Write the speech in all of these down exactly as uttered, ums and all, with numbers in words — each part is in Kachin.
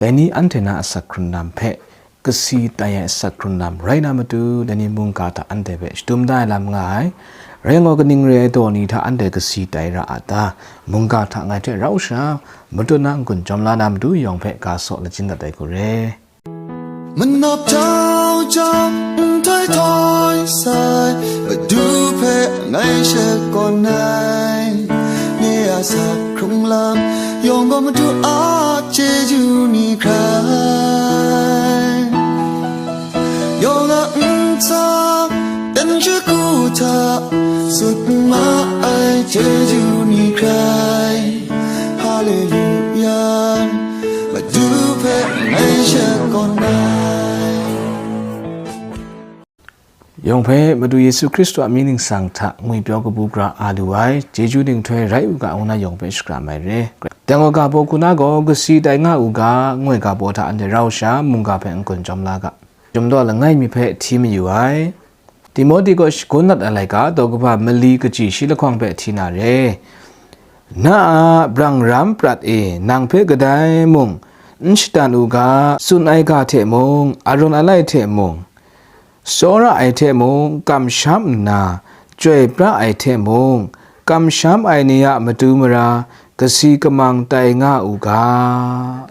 Dai ni anhte na asak hkrun lam hpe kasi tai ai asak hkrun lam rai na matu, dai ni mungga hta anhte hpe shadum da ai lam nga ai. Rai yang gaw, kaning re ai daw ni hta anhte kasi tai ra a ta? Mungga hta ngai hte rau sha, matut na n-gun jawm la na matu yawng hpe ga saw lachyum dat ai hku re. Manawp jau jau, nhtoi htoi sai, Madu hpe ngai shakawn ai. Nye a asak hkrung lam yawng gaw Madu a chyeju ni hkrai. Yawng a ntsa, dan shagu hta, sut ma ai chyeju ni hkrai. Haleluya, Madu hpe ngai shakawn ai. Yawng hpe Madu Yesu Hkristu a mying ningsang hta ngwipyaw kabu gara a lu ai, chyeju nhtoi rai u ga, ngu na yawng hpe shakram ai re. Dang wa ga baw hku na gaw, kasi tai nga u ga, ngu ai ga baw hta anhte rau sha, mungga hpe n-gun jawm la ga. Chyum daw langai mi hpe hti mayu ai. Timohti kaw shagun dat ai laika, daw kaba mali kaji shi lahkawng hpe hti na re. Na a brang ram prat e, nang hpe kadai mung n shatan u ga, tsun ai ga hte mung, aron alai hte mung, tsawra ai hte mung, kamsham nna, chyoi pra ai hte mung, kamsham ai ni a matu mara, kasi kamang tai nga u ga.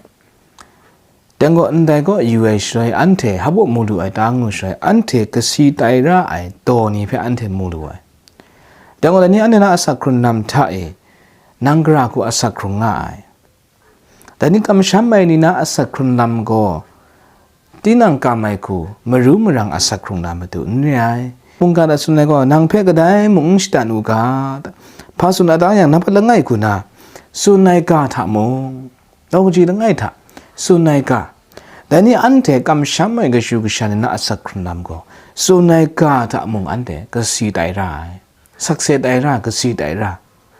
Dang gaw, ndai kaw yu ai shaloi, anhte hpa mu lu ai ta ngu shaloi, anhte kasi tai ra ai daw ni hpe anhte mu lu ai. Dang gaw, dai ni anhte na asak hkrun lam hta e, nang gara hku asak hkrung nga ai. Dai ni kamsham ai ni na asak hkrun lam gaw, tinang kam ai hku, maru marang asak hkrung na matu n re ai. Mungga hta tsun ai gaw, nang hpe kadai mung n shatan u ga, hpa tsun a ta yang, nang hpe langai hku na, tsun ai ga hta mung, Daw kaji langai hta, tsun ai ga, dai ni anhte kamsham ai kashu kasha ni na asak hkrun lam gaw, tsun ai ga hta mung anhte kasi tai ra ai, sakse tai ra, kasi tai ra.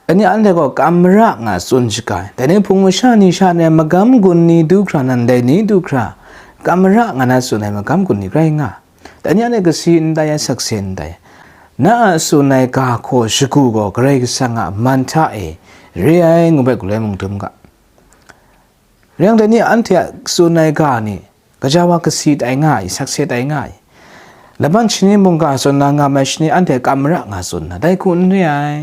Dai ni anhte gaw kam mara nga tsun shaga ai, dai ni hpung masha ni sha ni ai magam gun ni du hkra, nan dai ni du hkra, kam mara nga na tsun ai magam gun ni rai nga. Dai ni anhte kasi n tai ai, sakse n tai ai. Na a tsun ai ga hkaw shagu gaw Karai Kasang a man hta e re ai, ngu bai galoi mung dum ga. Rai yang, dai ni anhte a tsun ai ga ni, gaja wa kasi tai nga ai, sakse tai nga ai. Laban shani mungga tsun na nga mai shani anhte kam mara nga tsun na, dai hku n re ai.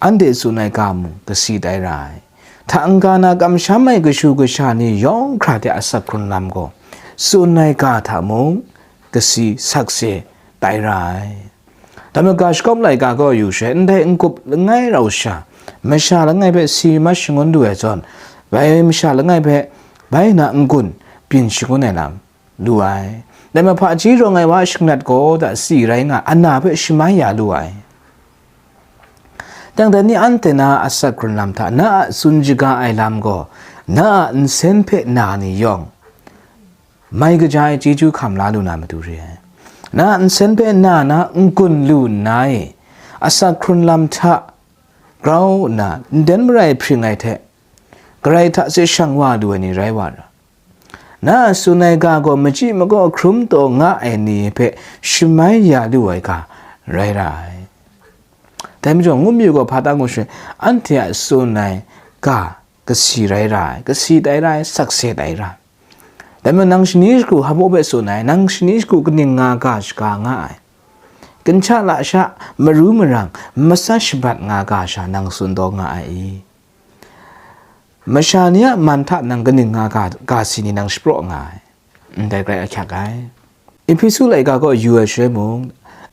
Anhte tsun ai ga mung kasi tai ra ai. Hta n-ga na kamsham ai kashu kasha ni yawng hkra hte asak hkrun lam gaw, tsun ai ga hta mung kasi sakse tai ra ai. Dai maga shakawm laika gaw yu shaloi, ndai n-gup langai rau sha, masha langai hpe si mat shangun lu ai zawn, bai masha langai hpe bai na n-gun byin shangun ai lam lu ai. Dai mahpaji rawng ai wa a shangnat gaw da si rai nga, ana hpe shamai ya lu ai. Dang dai ni anhte na a asak hkrun lam hta na a tsun shaga ai lam gaw, na a nsen hpe na ni yawng, mai kaja ai chyeju hkam la lu na matu re ai. Na a nsen hpe na na n-gun lu nna e, asak hkrun lam hta grau nna nden marai hpring ai hte, Karai hta se shang wa lu ai ni rai wa ra. Na a tsun ai ga gaw machyi makaw hkrum taw nga ai ni hpe shamai ya lu ai ga rai ra ai. Dai majaw, ngu mi gaw hpa ta ngu shaloi, anhte a tsun ai ga kasi rai ra ai, kasi tai ra ai, sakse tai ra ai. Dai majaw, nang shani shagu hpa hpe tsun ai, nang shani shagu kaning nga ga shaga nga ai, ginhka lasha, maru marang, matsat shabat nga ga sha nang tsun taw nga ai i? Masha ni a man hta nang kaning nga ga, ga si ni nang shapraw nga ai? Ndai grai ahkyak ai. Ehpesu laika gaw yu ai shaloi mung,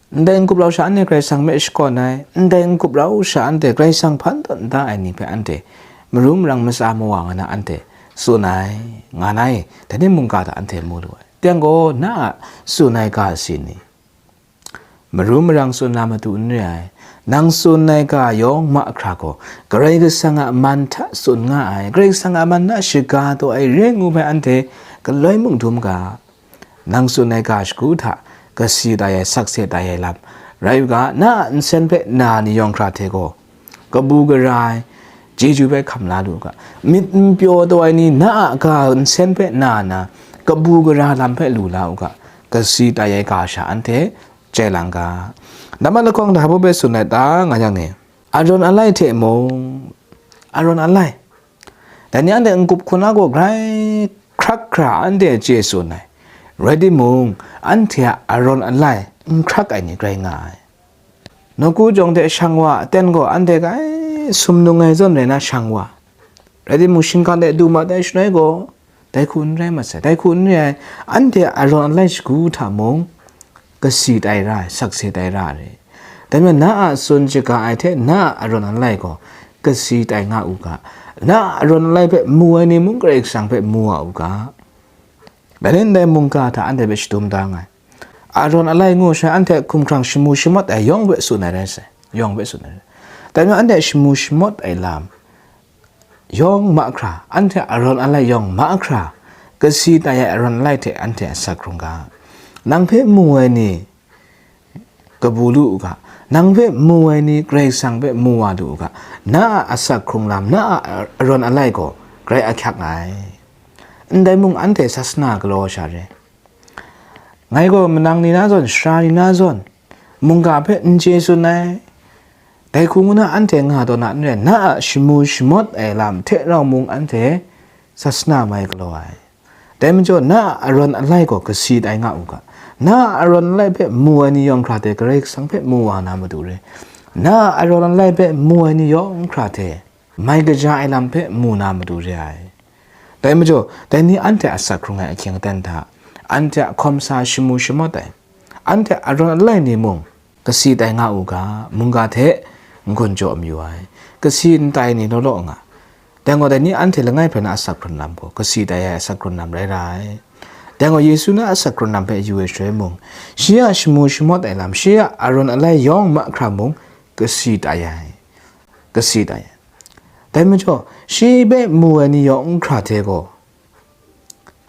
ndai n-gup rau sha anhte Karai Kasang hpe shakawn ai, ndai n-gup rau sha anhte Karai Kasang hpan tawn da ai ni hpe anhte maru marang matsa mawa nga na anhte tsun ai, nga na e, dai ni mungga hta anhte mu lu ai. Teng gaw, na a tsun ai ga si ni? Maru marang tsun na matu n re ai. Nang tsun ai ga yawng mahkra gaw, Karai Kasang a man hta tsun nga ai, Karai Kasang a man na shaga taw ai re ngu hpe anhte galoi mung dum ga. Nang tsun ai ga shagu hta, kasi tai ai, sakse tai ai lam rai u ga, na a nsen hpe na ni yawng hkra hte gaw, kabu gara ai, chyeju hpe hkam la lu u ga. Myit n pyaw taw ai ni na a ga nsen hpe na na, kabu gara lam hpe lu la u ga. Kasi tai ai ga sha anhte chye lang ga. Nama lahkawng hta hpa hpe tsun ai ta nga yang e, arawn alai hte mung, arawn alai, Dai ni anhte n-gup hku na gaw grai hkrak hkra anhte chye tsun ai, rai timung, anhte a arawn alai n hkrak ai ni grai nga ai. Nawku jawng hte shang wa aten gaw anhte grai sumnung ai zawn rai na shang wa, rai timung, shingkang de du ma tai shaloi gaw, dai hku n rai masai. Dai hku n re ai, anhte a arawn alai shagu hta mung, kasi tai ra ai, sakse tai ra ai. Dai majaw, na a tsun shaga ai hte na a arawn alai gaw kasi tai nga u ga, na a arawn alai hpe mu ai ni mung Karai Kasang hpe mu wa u ga. Dai ni ndai mungga hta anhte hpe shadum da nngai. Arawn alai ngu shaloi anhte hkumhkrang shamu shamawt ai yawng hpe tsun ai rai sai, yawng hpe tsun ai rai. Dai majaw anhte shamu shamawt ai lam yawng mahkra, anhte arawn alai yawng mahkra, kasi tai ai arawn alai hte anhte a asak hkrung ga. Nang hpe mu ai ni kabu lu u ga, nang hpe mu ai ni Karai Kasang hpe mu wa lu u ga, na a asak hkrung lam, na a arawn alai gaw grai ahkyak nga ai. Ndai mung anhte sasana galaw sha re. Ngai gaw manang ni na zawn, sara ni na zawn, mungga hpe n chye tsun ai. Dai hku ngu na anhte nga taw na n rai, na a shamu shamawt ai lam hte rau mung anhte sasana mai galaw ai. Dai majaw, na a arawn alai gaw kasi tai nga u ga. Na a arawn alai hpe mu ai ni yawng hkra hte Karai Kasang hpe mu wa na matu re. Na a arawn alai hpe mu ai ni yawng hkra hte mai kaja ai lam hpe mu na matu re ai. Dai majaw, dai ni anhte a asak hkrung ai ahkying aten hta, anhte a hkawm sa shamu shamawt ai, anhte a arawn alai ni mung kasi tai nga u ga, mungga hte n-gun jaw mayu ai, kasi n tai ni law law nga. Dai gaw, dai ni anhte langai hpe na asak hkrun lam gaw kasi tai ai asak hkrun lam rai ra ai. Dai gaw, Yesu na asak hkrun lam hpe yu ai shaloi mung, shi a shamu shamawt ai lam, shi a arawn alai yawng mahkra mung kasi tai ai, kasi tai ai. Dai majaw, shi hpe mu ai ni yawng hkra hte gaw,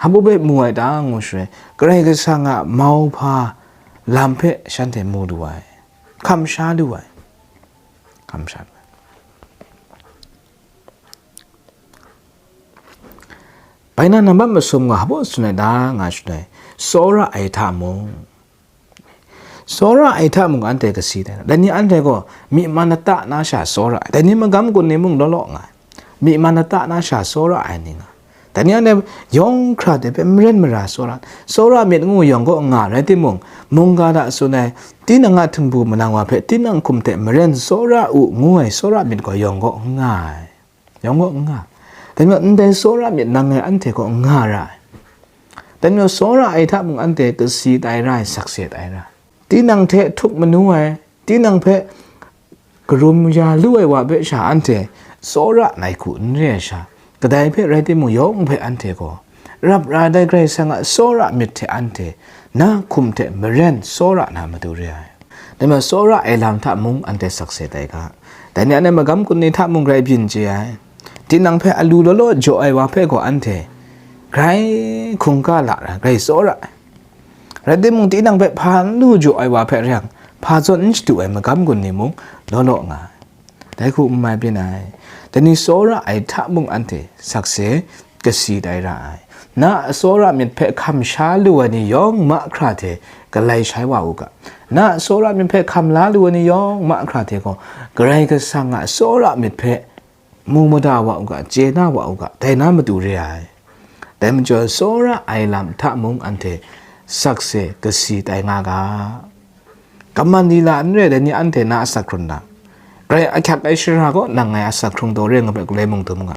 hpa hpe mu ai ta ngu shaloi, Karai Kasang a mauhpa lam hpe shanhte mu lu ai, hkam sha lu ai, hkam sha lu ai. Bai na nambat masum nga hpa tsun ai ta nga shaloi, tsawra ai hta mung, tsawra ai hta mung anhte kasi tai na. Dai ni anhte gaw myi man lata na sha tsawra ai. Dai ni magam gun ni mung law law nga ai. Myi man lata na sha tsawra ai ni nga. Dai ni anhte yawng hkra hte hpe maren mara tsawra, tsawra myit ngu yawng gaw nga rai timung, mungga hta tsun ai, tinang a htingbu manang wa hpe tinang hkum hte maren tsawra u ngu ai tsawra myit gaw yawng gaw n nga ai. Yawng gaw n nga. Dai majaw, ndai tsawra myit nang ngai anhte gaw n nga ra ai. Dai majaw, tsawra ai hta mung anhte kasi tai ra ai, sakse tai ra ai. Tinang hte htup manu ai, tinang hpe karum ya lu ai wa hpe sha anhte tsawra nai hku n re ai sha, kadai hpe rai timung yawng hpe anhte gaw rap ra ai dai Karai Kasang a tsawra myit hte anhte na hkum hte maren tsawra na matu re ai. Dai majaw, tsawra ai lam hta mung anhte sakse tai ga. Dai ni anhte magam gun ni hta mung grai byin chye ai. Tinang hpe alu law law jaw ai wa hpe gaw anhte grai hkungga la ra, grai tsawra ai. Rai timung, tinang hpe hpa n lu jaw ai wa hpe reng hpa zawn n shadu ai magam gun ni mung law law nga ai. Dai hku n mai byin ai. Dai ni tsawra ai hta mung anhte sakse kasi tai ra ai. Na a tsawra myit hpe hkam sha lu ai ni yawng mahkra hte galai shai wa u ga. Na a tsawra myit hpe hkam la lu ai ni yawng mahkra hte gaw, Karai Kasang a tsawra myit hpe mu mada wa u ga, chye na wa u ga, dai na matu re ai. Dai majaw, tsawra ai lam hta mung anhte sakse kasi tai nga ga. Kaman lila n re ai ni anhte na asak hkrun lam, grai ahkyak ai shara gaw nang ngai asak hkrung taw re nga hpe galoi mung dum nga.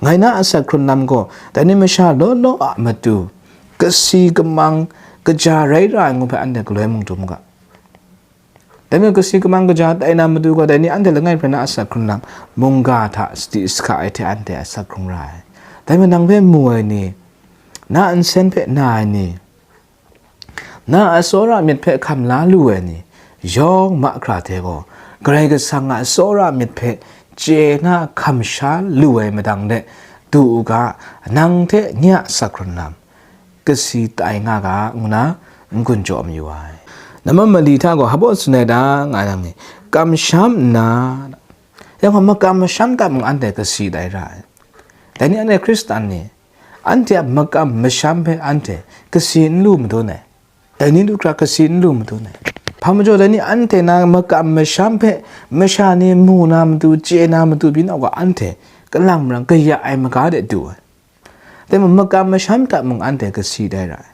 Ngai na asak hkrun lam gaw dai ni masha law law a matu kasi kamang kaja rai ra ai ngu hpe anhte galoi mung dum nga. Dai majaw, kasi kamang kaja tai na matu gaw, dai ni anhte langai hpe na asak hkrun lam, mungga hta sadi sahka ai hte anhte asak hkrung ra ai. Dai majaw, nang hpe mu ai ni, na nsen hpe na ai ni, na a tsawra myit hpe hkam la lu ai ni yawng mahkra hte gaw, Karai Kasang a tsawra myit hpe chye na hkam sha lu ai madang de du u ga, nang hte nye a asak hkrun lam kasi tai nga ga, ngu na n-gun jaw mayu ai. Nambat mali hta gaw hpa tsun ai ta nga ai nang ni, kamsham nna, yang gaw makam masham hta mung anhte kasi tai ra ai. Dai ni anhte Hkristan ni, anhte a makam masham hpe anhte kasi n lu madun ai. Dai ni du hkra kasi n lu madun ai. Hpa majaw, dai ni anhte na makam masham hpe masha ni mu na matu, chye na matu byin gaw, anhte kalang marang kaya ai maga de du ai. Dai mung makam masham hta mung anhte kasi tai ra ai.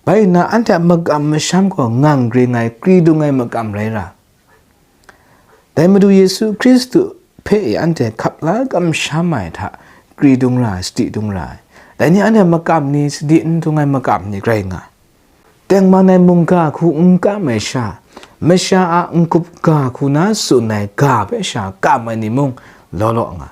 Bai nna anhte a makam masham gaw ngang ring ai, kri dung ai makam rai ra. Dai Madu Yesu Hkristu hpe e anhte hkap la kamsham ai hta kri dung ra ai, sadi dung ra ai. Dai ni anhte makam ni, sadi n dung ai makam ni rai nga ai. Tengman ai mungga hku n kam ai sha, masha a n-gup ga hku na tsun ai ga hpe sha kam ai ni mung law law nga.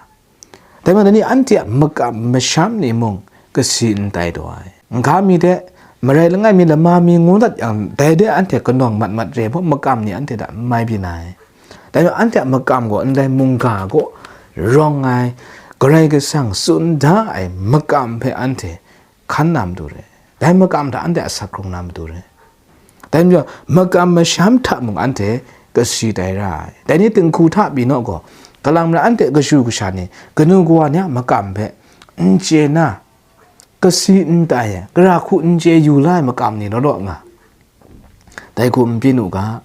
Dai majaw, dai ni anhte a makam masham ni mung kasi n tai taw ai. Nhka mi de, marai langai mi, lama mi ngu dat yang, dai de anhte kanawng mat mat re ai hpaw, makam ni anhte hta n mai byin ai. Dai majaw, anhte a makam gaw ndai mungga kaw rawng ai, Karai Kasang tsun da ai makam hpe anhte hkan na matu re. Dai makam hta anhte asak hkrung na matu re. Dai majaw, makam masham hta mung anhte kasi tai ra ai. Dai ni dinghku hta pyi naw gaw, kalang mara anhte kashu kasha ni, kanu kawa ni a makam hpe n chye na, kasi n tai ai, gara hku n chye yu la ai makam ni law law nga. Dai hku n byin u ga,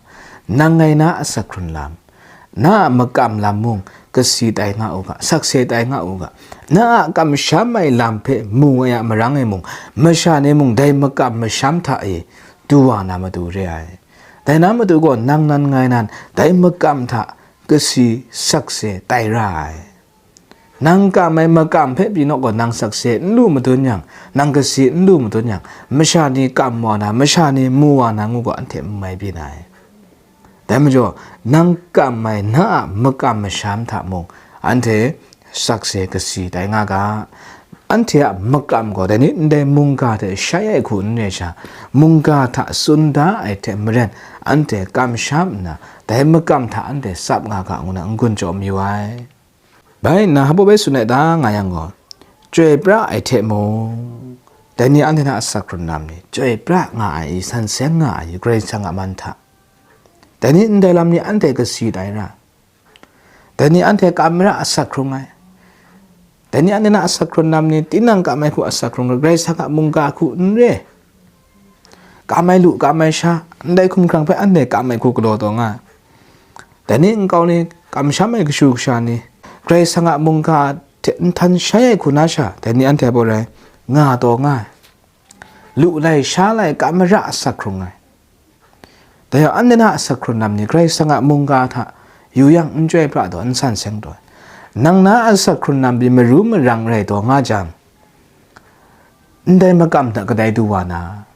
nang ngai na a asak hkrun lam, na a makam lam mung kasi tai nga u ga, sakse tai nga u ga, na a kamsham ai lam hpe mu ai a marang e mung, masha ni mung dai makam masham hta e du wa na matu re ai. Dai na matu gaw, nang nan ngai nan dai makam hta kasi sakse tai ra ai. Nang kam ai makam hpe pyi naw gaw, nang sakse n lu madun yang, nang kasi n lu madun yang, masha ni kam wa na, masha ni mu wa na ngu gaw, anhte n mai byin ai. Dai majaw, nang kam ai na a makam masham hta mung, anhte sakse kasi tai nga ga. Anhte a makam gaw dai ni ndai mungga hte shai ai hku n re sha, mungga hta tsun da ai hte maren, anhte kamsham nna, dai makam hta anhte tsap nga ga, ngu na n-gun chyawm yu ai. Bai nna, hpa bai tsun ai ta nga yang gaw, chyoi pra ai hte mung, dai ni anhte na asak hkrun lam ni, chyoi pra nga ai i, san seng nga ai i, Karai Kasang a man hta, dai ni ndai lam ni anhte kasi tai ra. Dai ni anhte kam mara asak hkrung ai. Dai ni anhte na asak hkrun lam ni, tinang kam ai hku asak hkrung ai, Karai Kasang a mungga hku n re. Kam ai lu, kam ai sha, ndai hkumhkrang hpe anhte kam ai hku galaw taw nga ai. Dai ni nkau ni, kamsham ai kashu kasha ni, Karai Kasang a mungga hte nhtan shai ai hku na sha, dai ni anhte a baw rai, nga taw nga ai. Lu lai, sha lai, kam mara asak hkrung ai. Dai yang, anhte na asak hkrun lam ni Karai Kasang a mungga hta yu yang, n chyoi pra taw, n san seng taw ai. Nang na asak hkrun lam pyi maru marang rai taw nga jang, ndai makam hta kadai du wa na?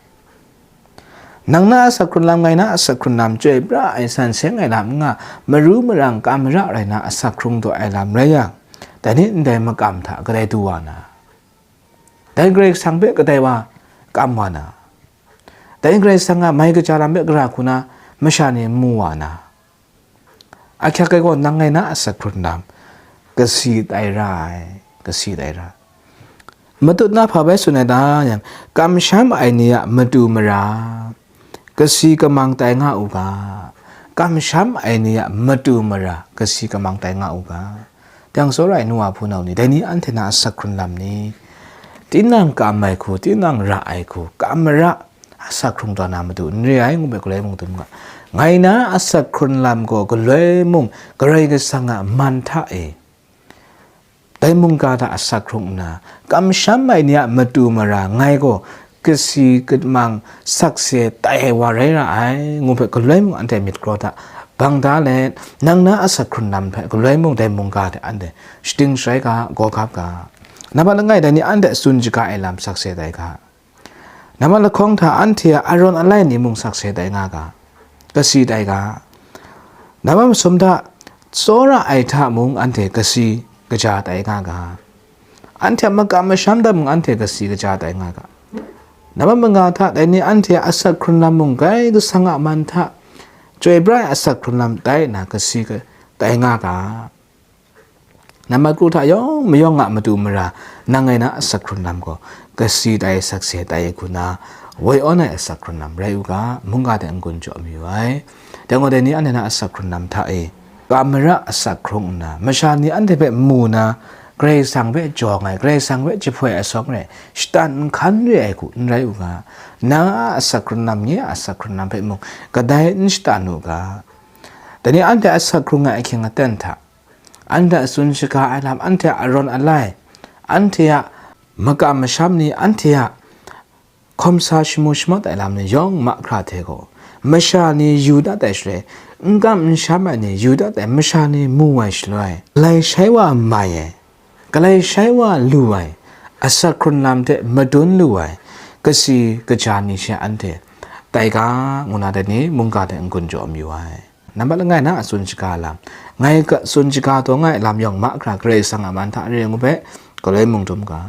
Nang na asak hkrun lam, ngai na asak hkrun lam, chyoi pra ai, san seng ai lam n nga, maru marang, kam mara rai na asak hkrung taw ai lam rai yang, dai ni ndai makam hta kadai du wa na? Dai Karai Kasang hpe kadai wa kam wa na? Dai Karai Kasang a mai kaja lam hpe gara hku na masha ni mu wa na? Ahkyak ai gaw, nang ngai na asak hkrun lam kasi tai ra ai, kasi tai ra ai. Matut na hpa bai tsun ai ta yang, kamsham ai ni a matu mara, kasi kamang tai nga u ga, kamsham ai ni a matu mara, kasi kamang tai nga u ga. Teng tsawra ai nu wa hpunau ni, dai ni anhte na asak hkrun lam ni, tinang kam ai hku, tinang ra ai hku, kam mara, asak hkrung taw na matu n re ai, ngu hpe galoi mung dum ga. Ngai na asak hkrun lam gaw galoi mung Karai Kasang a man hta e, dai mungga hta asak hkrung nna, kamsham ai ni a matu mara ngai gaw kasi kamang sakse tai ai wa rai ra ai, ngu hpe galoi mung anhte myit karaw hta bang da let, nang na asak hkrun lam hpe galoi mung dai mungga hte anhte shating sharai ga, gawgap ga. Nambat langai, dai ni anhte tsun shaga ai lam sakse tai ga. Nambat lahkawng hta anhte a arawn alai ni mung sakse tai nga ga, kasi tai ga. Nambat masum hta tsawra ai hta mung anhte kasi kaja tai nga ga. Anhte a makam masham hta mung anhte kasi kaja tai nga ga. Nambat manga hta, dai ni anhte a asak hkrun lam mung Karai Kasang a man hta chyoi pra ai asak hkrun lam tai nna kasi ka-, tai nga ga. Nambat kru hta yawng mayawng a matu mara, nang ngai na asak hkrun lam gaw, kasi tai sakse tai ai hku na, woi awn ai asak hkrun lam rai u ga, mungga hte n-gun jaw mayu ai. Dai gaw, dai ni anhte na asak hkrun lam hta e, kam mara asak hkrung nna, masha ni anhte hpe mu na, Karai Kasang hpe jawng ai, Karai Kasang hpe jahpoi ai sawng re, shatan nhkan re ai hku n rai u ga, nang a asak hkrun lam, nye a asak hkrun lam hpe mung, kadai n shatan u ga. Dai ni anhte asak hkrung ai ahkying aten hta, anhte a tsun shaga ai lam, anhte a arawn alai, anhte a makam masham ni, anhte a hkawm sa shamu shamat ai lam ni yawng mahkra hte gaw, masha ni yu dat ai shaloi, n kam n sham ai ni yu dat ai masha ni mu ai shaloi, galai shai wa mai ai, galai shai wa lu ai, asak hkrun lam hte madun lu ai, kasi kaja ni she anhte tai ga, ngu na dai ni mungga hte n-gun jaw mayu ai. Nambat langai na a tsun shaga lam, ngai a tsun shaga taw nga ai lam yawng mahkra Karai Kasang a man hta re ngu hpe, galoi mung dum ga.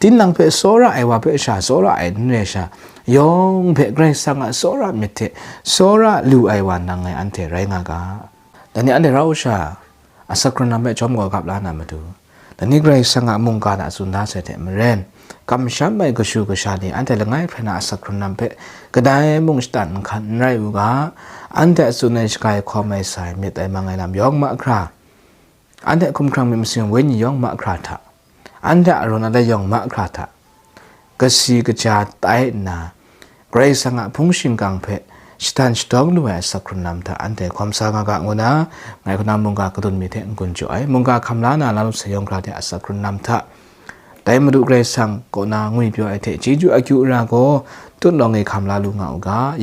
Tinang hpe tsawra ai wa hpe sha tsawra ai n re sha, yawng hpe Karai Kasang a tsawra myit hte tsawra lu ai wa nang ngai anhte rai nga ga. Dai ni anhte rau sha, asak hkrun lam hpe jawm gaw gap la na matu, dai ni Karai Kasang a mungga hta tsun da sai hte maren, kamsham ai kashu kasha ni anhte langai hprai na asak hkrun lam hpe kadai mung shatan nhkan n rai u ga, anhte a tsun ai shaga ai hkawm ai sai, myit ai mang ai lam yawng mahkra, anhte hkumhkrang myit masin wenyi yawng mahkra hta, anhte a arawn alai yawng mahkra hta, kasi kaja tai nna, Karai Kasang a hpung shingkang hpe shatan shadawng lu ai asak hkrun lam hta anhte hkawm sa nga ga ngu na, ngai kaw na mungga kadun mi hte n-gun jaw ai, mungga hkam la na lam sai yawng hkra hte asak hkrun lam hta, dai Madu Karai Kasang kaw na ngwipyaw ai hte chyeju akyu ra gaw, tutnawng e hkam la lu nga u ga.